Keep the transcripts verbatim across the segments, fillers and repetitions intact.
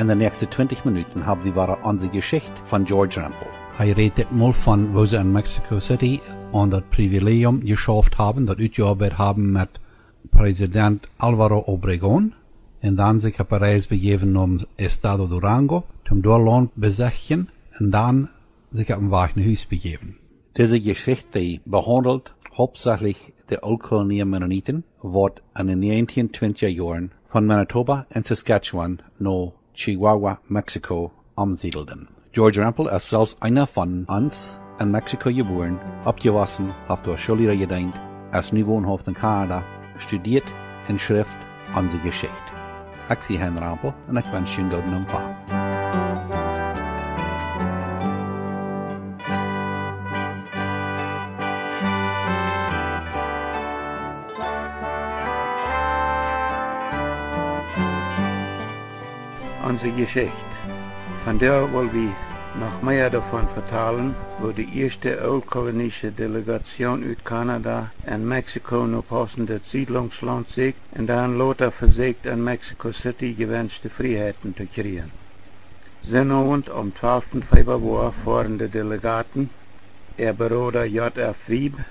In de näakjste twintich Minuten hab wie wada onse Jeschicht von George Rempel. Hee rät dit Mol von woo see en Mexico City aun daut Privilegium jeschauft haben, daut utjeoabeit haben met President Alvaro Obregón, un dan sikj opp de Reis bejäwen nom Estado Durango, toom doa Launt besechtjen, un dan sikj opp dän Wajch no Hus bejäwen. Dise Jeschicht behaundelt hauptsächlich de Ooltkolonie Mennoniten, waut en de näajentieen twintja Joaren von Manitoba un Saskatchewan no Chihuahua, Mexiko, omsiedelden. George Rempel es selfst eena von ons, en Mexiko jebuaren, oppjewossen, haft doa Schoolliera jedeent, es nu wonhauft en Kanada, studieet un schrift onse Jeschicht. Ekj sie Hein Rempel un ekj wensch junt gooden Empfang. Onse Jeschicht. Vondoag well wie noch mea doavon vetalen, woo de ieeschte ooltkolonische Delegatsjoon ut Kanada en Mexiko no paussendet Siedlungslaunt sieekjt un dan lota vesäkjt, en Mexico City jewenschte Frieheiten to kjrieen. Sinnowent, aum twalften Februar, foaren de Delegaten, äa Beroda J F Wiebe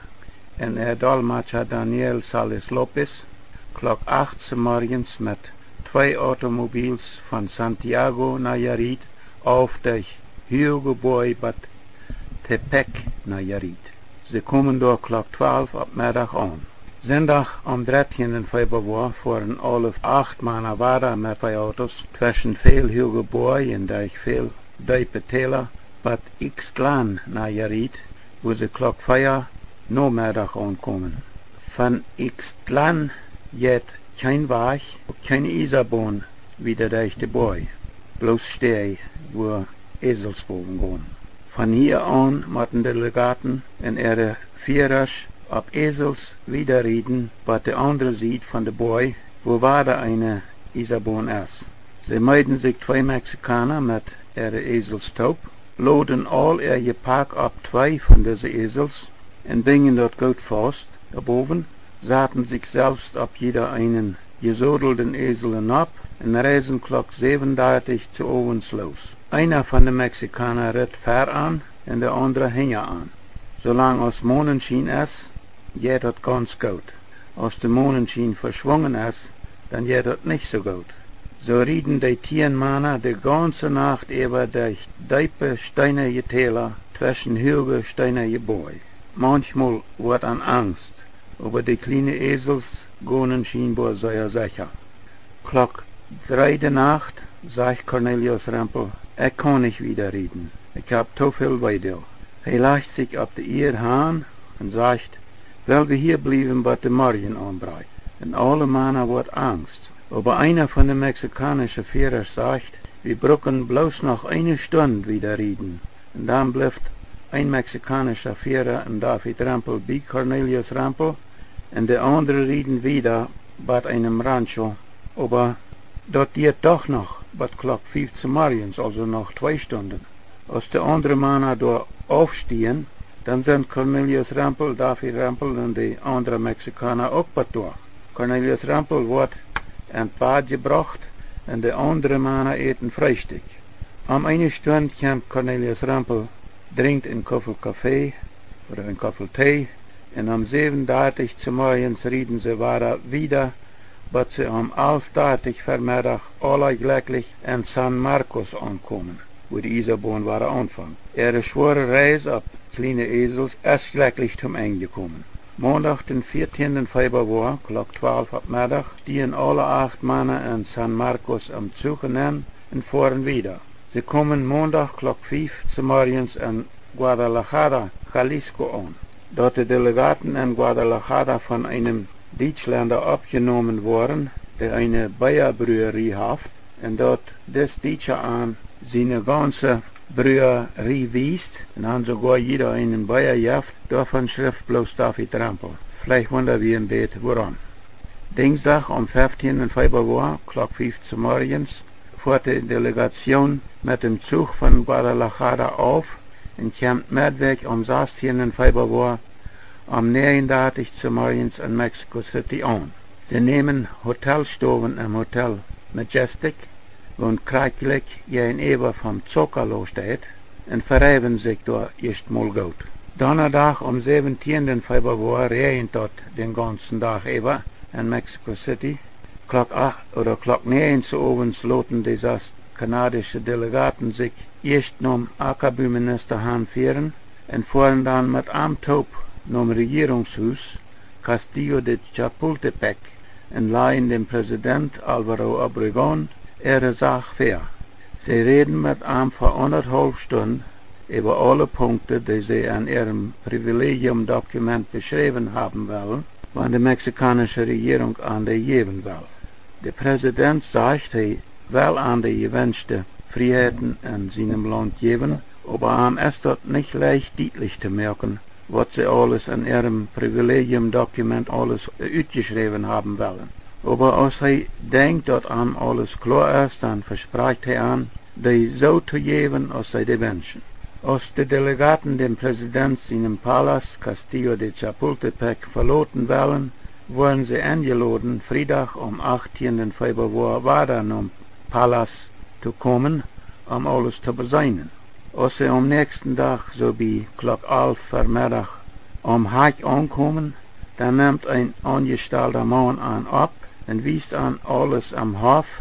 un äa Dolmetscha Daniel Sales Lopez, Klock acht zemorjes met twee Automobils von Santiago, Nayarit, auf de huage Boaj bat Tepic, Nayarit. See komen doa Klock twalf opp Meddach aun. Sindach, aum dartieenden Februar, foaren aule acht Mana wada met twee Autos tweschen väl huage Boaj un derch väl deepe Täla bat Ixtlan, Nayarit, wua see Klock vea Nomeddach aunkomen. Von Ixtlan jeit kjeen Wajch, uk kjeene Iesabon wieda derch de Boaj, bloos Stäaj, wua Esels bowen gonen. Von hia aun motten de Delegaten un äare Fierasch opp Esels wieda rieden bat de aundre Sied von de Boaj, wua wada eene Iesabon es. See meeden sikj twee Mexikauna met äare Esels toop, loden aul äa Jepakj opp twee von dise Esels un bungen daut goot faust doabowen, saten sikj selfst opp jieda eenen jesodelden Esel nopp un reisen Klock säwendartich zemorjes loos. Eena von de Mexikauna ritt väaraun un de aundra hinjaraun. Soo lang aus Monenschien es, jeit daut gaunz goot. Aus de Monenschien veschwungen es, dan jeit daut nich soo goot. Soo rieden dee tieen Mana de gaunze Nacht äwa derch deepe steenje Täla tweschen huage steenje Boaj. Maunchmol woat an angst, oba de kjliene Esels gonen schienboa sea secha. Klock dree de Nacht sajcht Cornelius Rempel: "Ekj kaun nich wieda rieden. Ekj hab too väl Weedoag." Hee lajcht sikj opp de Ieed han un sajcht: "Well wie hia bliewen, bat de Morjen aunbrakjt." Un aule Mana woat angst. Oba eena von de mexikaunische Fierasch sajcht: "Wie brucken bloos noch eene Stund wieda rieden." Un dan blift een mexikaunischa Fiera un David Rempel bie Cornelius Rempel, un de aundre rieden wieda bat eenem Rancho, oba daut diat doch noch bat Klock fief zemorjes, aulsoo noch twee Stunden. Aus de aundre Mana doa aufstieen, dan sent Cornelius Rempel, David Rempel un de aundre Mexikauna uk bat doa. Cornelius Rempel woat en Bad jebrocht un de aundre Mana äten Freestikj. Om eene Stund kjemt Cornelius Rempel, drinkjt een Kuffel Kafee ooda een Kuffel Tee, un om säwendartich zemorjes rieden see wada wieda, bat see om alfdartich Vemeddach aula jlekjlich en San Marcos aunkomen, wua de Iesabon wada aunfangt. Äare schwoare Reis opp kjliene Esels es jlekjlich toom Enj jekomen. Mondach, dän vieetieenden Februar, Klock twalf opp Meddach, stieen aule acht Mana en San Marcos em Zuch enenn un foaren wieda. See komen Mondach Klock fief zemorjes en Guadalajara, Jalisco aun. Daut de Delegaten en Guadalajara von eenem Dietschlenda oppjenomen woaren, dee eene Beeabrieerie haft, un daut dis Dietscha an siene gaunze Brieerie wiest un an soogoa jieda eenen Beea jeft, doavon schrift bloos David Rempel. Veleicht wunda wie een bät wuarom. Dingsdach, aum fieftieenden Februar, Klock fief zemorjes, foat de Delegatsjoon met däm Zuch von Guadalajara auf un kjemt Meddwäakj, aum sastieenden Februar, om näajendartich zemorjes en Mexico City aun. See nämen Hotelstowen em Hotel Majestic woont krakjt jäajenäwa vom Zocalo steit, un vereewen sikj doa ieescht mol goot. Donnadach, aum säwentieenden Februoa, räajent daut dän gaunzen Dach äwa en Mexico City. Klock acht ooda Klock näajen sowents loten de sas kanadische Delegaten sikj ieescht nom Ackerbuminister hanfieren un foaren dan met am toop nom Rejierungshus Castillo de Chapultepec un lajen däm President Álvaro Obregón äare Sach väa. See räden met am fa aundathaulf Stund äwa aule Punkten, dee see en äarem Privilegium-Dokument beschräwen haben wellen, wan de mexikaunische Rejierunk an dee jäwen well. De President sajcht, hee well an de jewenschte Frieheiten en sienem Launt jäwen, oba am es daut nich leicht dietlich to moaken, waut see aules en äarem Privilegium-Dokument aules utjeschräwen haben wellen. Oba aus hee denkjt, daut am aules kloa es, dan vesprakjt hee an, dee soo to jäwen, aus see dee wenschen. Aus de Delegaten däm President sienem Palas Castillo de Chapultepec veloten wellen, woaren see enjeloden, Friedach, aum achttieenden Februoa, wada nom Palas to komen, om aules to beseenen. Aus see aum näakjsten Dach soo bie Klock alf Vemeddach aum Hakj aunkomen, dan nemt een aunjestalda Maun an opp un wiest an aules aum Hoff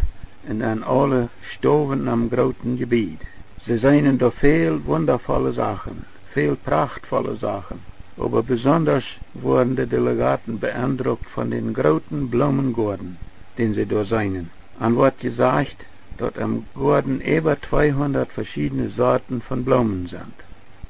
un en aule Stowen em grooten Jebied. See seenen doa väl wundavolle Sachen, väl prachtvolle Sachen, oba besondasch woaren de Delegaten be'endrukt von dän grooten Bloomengoaden, dän see doa seenen. An woat jesajcht, daut em Goaden äwa tweehundat veschiedne Sorten von Bloomen sent.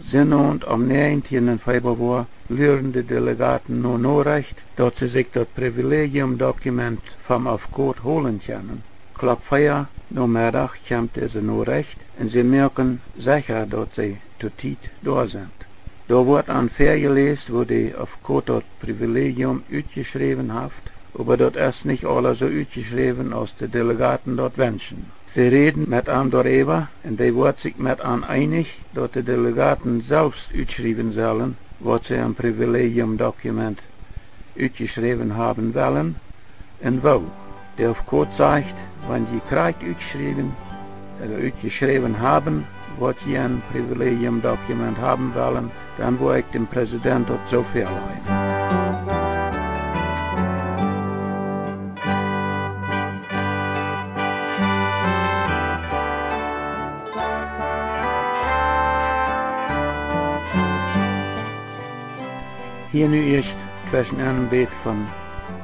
Sinowent aum näajentieenden Februoa luaren de Delegaten no Norecht, daut see sikj daut Privilegium-Dokument vom Afkot holen kjennen. Klock vea Nomeddach kjemt dise Norecht un see moaken secha, daut see to Tiet doa sent. Doa woat an väajeläst, woo de Afkot daut Privilegium utjeschräwen haft, oba daut es nich aula soo utjeschräwen, aus de Delegaten daut wenschen. See räden met an doaräwa un dee woat sikj met an eenich, daut de Delegaten selfst utschriewen sellen, waut see aum Privilegium-Dokument utjeschräwen haben wellen un woo. De Afkot sajcht, wan jie krakjt utschriewen, äh, utjeschräwen haben, waut jie em Privilegium-Dokument haben wellen, dan woa ekj däm President daut soo väalajen. Hia nu ieescht tweschen een bät von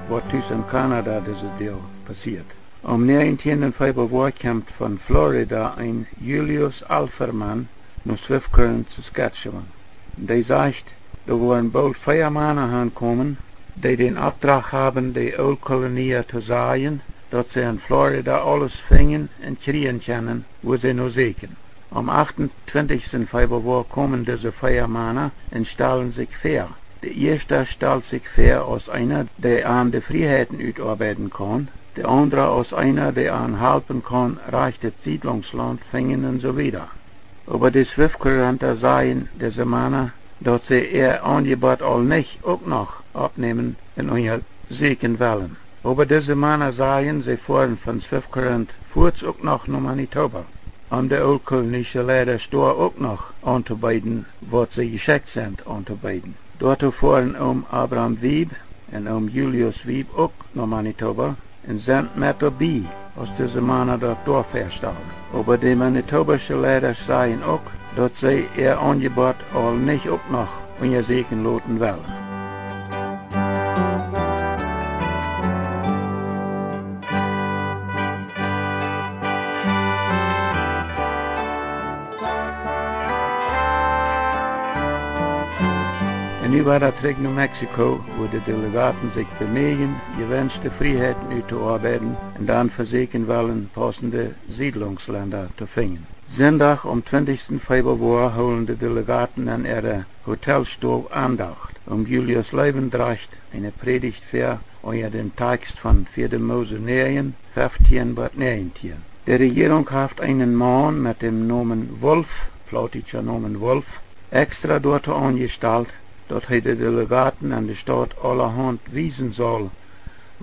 waut tus en Kanada dise Doag passieet. Aum näajentieenden Februoa kjemt von Florida een Julius Alferman no Swift Current, Saskatchewan. Dee sajcht, doa woaren boolt vea Mana hankomen, dee dän Opdrach haben, de Ooltkolonia to sajen, daut see en Florida aules finjen un kjrieen kjennen, wua see no säkjen. Aum achtuntwintichsten Februoa komen dise vea Mana un stalen sikj väa. De ieeschta stalt sikj väa aus eena, dee an de Frieheiten utoabeiden kaun, de aundra aus eena, dee an halpen kaun, rajchtet Siedlungslaunt finjen un soo wieda. Oba de Swift Currenta sajen dise Mana, daut see äa Aunjebott aul nich uk noch oppnämen un unjasäkjen wellen. Oba dise Mana sajen, see foaren von Swift Current fuaz uk noch no Manitoba, om de ooltkolonische Leidasch doa uk noch auntobeeden, waut see jeschekjt sent auntobeeden. Doatoo foaren Oom Abram Wiebe un Oom Julius Wiebe uk no Manitoba un sent met doabie, aus dise Mana daut doa väastalen. Oba de manitobasche Leidasch sajen uk, daut see äa Aunjebott aul nich uk noch unjasäkjen loten wellen. Un nu wada trigj no Mexiko, wua de Delegaten sikj bemeejen, jewenschte Frieheiten uttoabeiden un dan vesäkjen wellen, paussende Siedlungslenda to finjen. Sindach, aum twintichsten Februoa, hoolen de Delegaten en äare Hotelstow Aundacht. Oom Julius Leewendracht, eene Prädicht väa, unja dän Takjst von vieede Mose näajen, feftieen bat näajentieen. De Rejierunk haft eenen Maun met däm Nomen Wolf, plautdietscha Nomen Wolf, extra doatoo aunjestalt, daut hee de Delegaten en de Staut aulahaunt wiesen saul,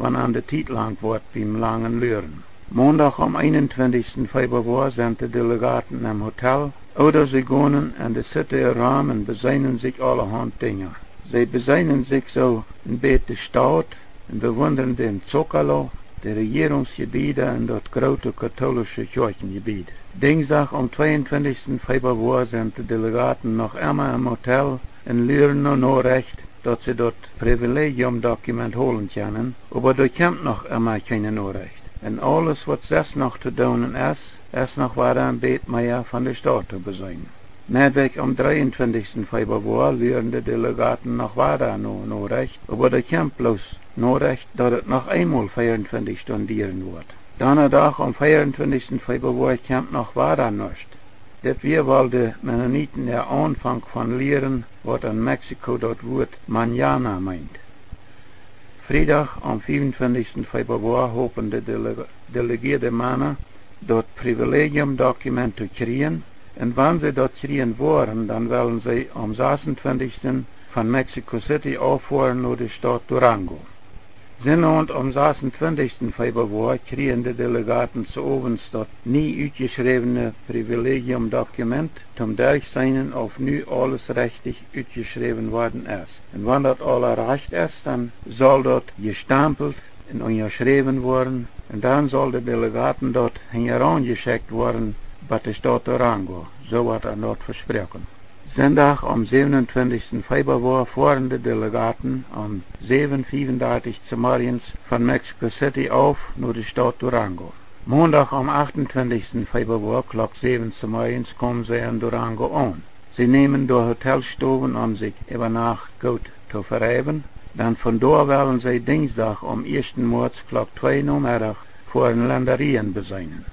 wan an de Tiet lang woat biem langen Luren. Mondach aum eenuntwintichsten Februar sent de Delegaten em Hotel, ooda see gonen en de City rom un beseenen sikj aulahaunt Dinja. See beseenen sikj soo een bät de Staut un bewundren dän Zócalo, de Rejierungsjebieda un daut groote katoolische Kjoakjenjebied. Dinjsdach aum tweeuntwintichsten Februar sent de Delegaten noch emma em Hotel un luren no Norecht, daut see daut Privilegiumdokument holen kjennen, oba doa kjemt noch emma kjeene Norecht. Un aules waut sest noch to doonen es, es noch wada een bät mea von de Staut to beseenen. Nohäa aum dreeuntwintichsten Februar luren de Delegaten noch wada no Norecht, oba doa kjemt bloos Norecht, daut et noch eemol veeauntwintich Stund dieren woat. Donnadach aum veeauntwintichsten Februar kjemt noch wada nuscht. Dit wia woll de Mennoniten äa Aunfank von lieren, waut en Mexiko daut Wuat mañana meent. Friedach aum fiewuntwintichsten Februar hopen de Dele-, delegieede Mana daut Privilegiumdokument to kjrieen, un wan see daut kjrieen woaren, dan wellen see aum sasuntwintichsten von Mexico City auffoaren no de Staut Durango. Sinowent aum sasuntwintichsten Februar kjrieen de Delegaten 's Owens daut nie utjeschräwne Privilegiumdokument, toom derchseenen, auf nu aules rechtich utjeschräwen worden es. Un wan daut aula rajcht es, dan saul daut jestampelt un unjaschräwen woaren, un dan saul de Delegaten daut hinjaraun jeschekjt woaren, bat de Staut Durango, soo woat an daut vesproaken. Sindach aum säwenuntwintichsten Februar foaren de Delegaten aum säwen fiewundartich zemorjens von Mexico City auf no de Staut Durango. Mondach aum achtuntwintichsten Februar Klock säwen zemorjens komen see en Durango aun. See nämen doa Hotelstowen, om sikj äwa Nacht goot to vereiwen. Dan von doa wellen see Dinjsdach aum ieeschten Moaz Klock twee Nomeddach foaren Lenderieen beseenen.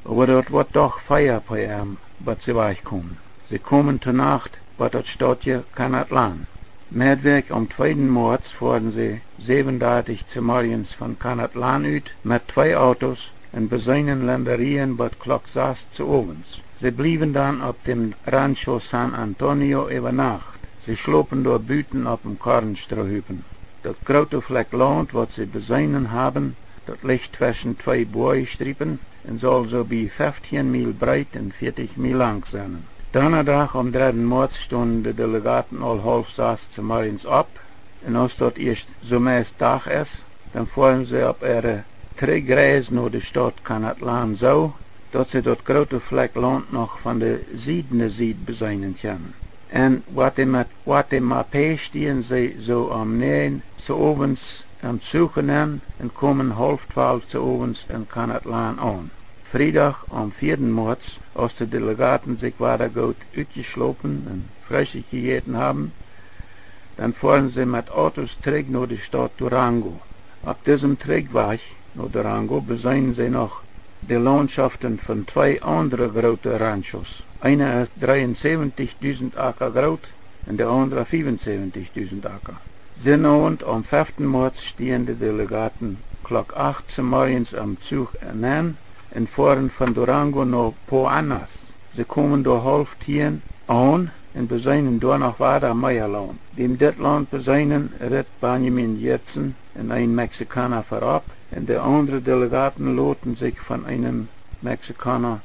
Oba daut woat doch vea P M, bat see wajchkomen. See komen to Nacht bat daut Stautje Canatlan. Meddwäakj aum tweeden Moaz foaren see säwenundartich zemorjens von Canatlan ut met twee Autos un beseenen Lenderieen bat Klock sas zemorjens. See bliewen dan opp däm Rancho San Antonio äwa Nacht. See schlopen doa buten opp een Kornstroohupen. Daut groote Flekj Launt, waut see beseenen haben, daut licht tweschen twee Boajstriepen un saul soo bie feftieen Miel breet un vieetich Miel lank sennen. Donnadach aum dredden Moaz stonen de Delegaten aul haulf sas zemorjens opp, un aus daut ieescht soo meist Dach es, dan foaren see opp äare Trigjreis no de Staut Canatlan soo, daut see daut groote Flekj Launt noch von de Sied no Sied beseenen kjennen. En Guatima-, Guatemala stiegen see soo om näajen zemorjens em Zuch enenn un komen haulf twalw zemorjens en Canatlan aun. Friedach aum vieeden Moaz, aus de Delegaten sikj wada goot utjeschlopen un Freestikj jejäten haben, dan foaren see met Autos trigj no de Staut Durango. Opp disem Trigjwajch no Durango beseenen see noch de Laundschoften von twee aundre groote Ranchos. Eena es dreeunsäwentijdusent Acka groot un de aundre fiewunsäwentijdusent Acka. Sinowent aum feften Moaz stiegen de Delegaten Klock acht zemorjens em Zuch enenn un foaren von Durango no Poanas. See komen doa haulf tieen aun un beseenen doa noch wada mea Launt. Biem dit Launt beseenen ritt Benjamin Gietzen un een Mexikauna verop, un de aundre Delegaten loten sikj von eenem Mexikauna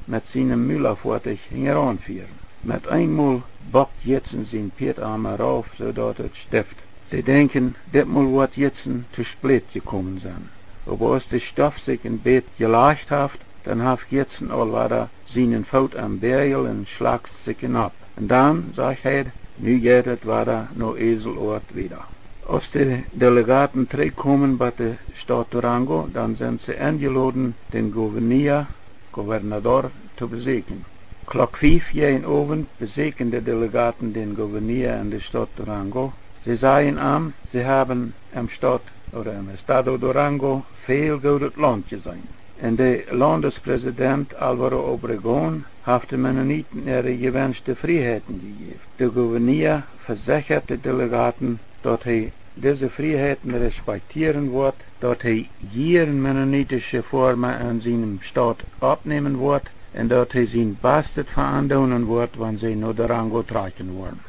met sienem Mulafoatich hinjaraun fieren. Met eenmol bockt Gietzen sien Pieet aum Rauf, soo daut et stift. See denkjen, ditmol woat Gietzen to spät jekomen sennen. Oba aus de Stoff sikj een bät jelajcht haft, dan haft Gietzen aul wada sienen Foot aum Bäajel un schlakjst sikj nopp. Un dan, sajcht hee, nu jeit et wada no Eseloat wieda. Aus de Delegaten trigjkomen bat de Staut Durango, dan sent see enjeloden, dän Gouverneur, gobernador, to besäkjen. Klock fief jäajen Owent besäkjen de Delegaten dän Gouverneur en de Staut Durango. See sajen am, see haben em Staut ooda em Estado Durango väl goodet Launt jeseenen. Un de Laundespräsident Álvaro Obregón haft de Mennoniten äare jewenschte Frieheiten jejäft. De Gouverneur vesechat de Delegaten, daut hee dise Frieheiten respakjtieren woat, daut hee jieda mennonitische Foarma en sienen Staut oppnämen woat un daut hee sien Bastet fa an doonen woat, wan see no Durango trakjen woaren.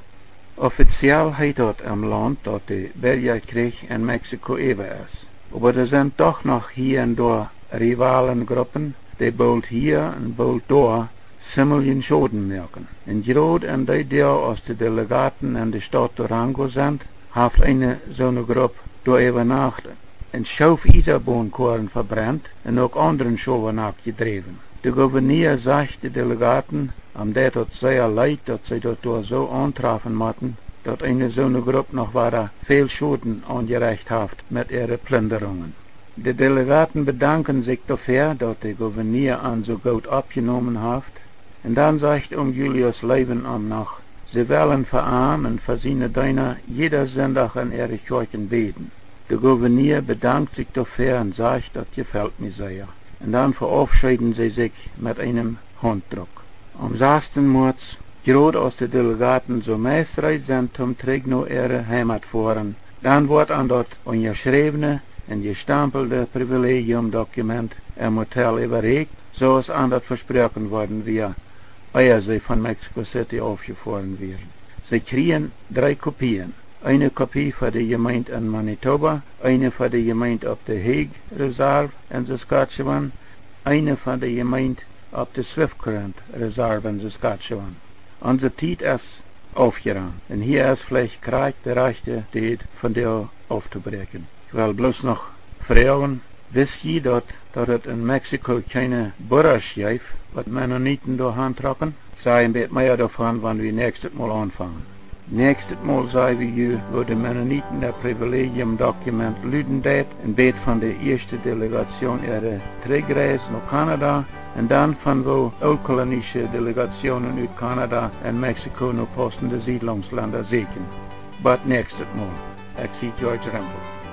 Offiziell heet daut em Launt, daut de Birjakjrich en Mexiko äwa es. Oba doa sent doch noch hia un doa Rivalengruppen, dee boolt hia un boolt doa zimmeljen Schoden moaken. Un jrod en dee Doag, aus de Delegaten en de Staut Durango sent, haft eene soone Grupp doa äwanacht un Schoof-Iesaboonkoaren vebrent un uk aundren Schowanak jedräwen. De Gouverneur sajcht de Delegaten, am deit daut sea leet, daut see daut doa soo auntrafen motten, daut eene soone Grupp noch wada väl Schoden aunjerecht haft met äare Plunderungen. De Delegaten bedanken sikj doafäa, daut de Gouverneur an soo goot oppjenomen haft. Un dan sajcht Om Julius Loewen am noch, see wellen fa am un fa siene Deena jieda Sindach en äare Kjoakjen bäden. De Gouverneur bedankt sikj doafäa un sajcht: "Daut jefelt mie sea." Un dan veaufscheeden see sikj met eenem Hauntdruck. Aum sasten Moaz, jrod aus de Delegaten soo meist reed sent toom trigj no äare Heimat foaren, dan woat an daut unjaschräwne un jestampelde Privilegium-Dokument em Hotel äwaräakjt, soo aus an daut vesproaken worden wia, ea see von Mexico City aufjefoaren wieren. See kjrieen dree Kopien. Eene Kopie fa de Jemeent en Manitoba, eene fa de Jemeent opp de Hague Reserve en Saskatchewan, eene fa de Jemeent opp de Swift Current Reserve en Saskatchewan. Onse Tiet es aufjerant. Un hia es veleicht krakjt de rajchte Tiet von dee auftobräakjen. Ekj well bloos noch froagen, wist jie daut, daut et en Mexiko kjeene Burrasch jeef, waut Mennoniten doa han trocken? Ekj saj een bät mea doavon, wan wie näakjstet Mol aunfangen. Näakjstet Mol saj wie ju, woo de Mennoniten äa Privilegium-Dokument luden deit, een bät von de ieeschte Delegatioon äare Trigjreis no Kanada, un dan von woo ooltkolonische Delegationen ut Kanada un Mexiko no pausende Siedlungslenda säkjen. Bat näakjstet Mol. Ekj sie George Rempel.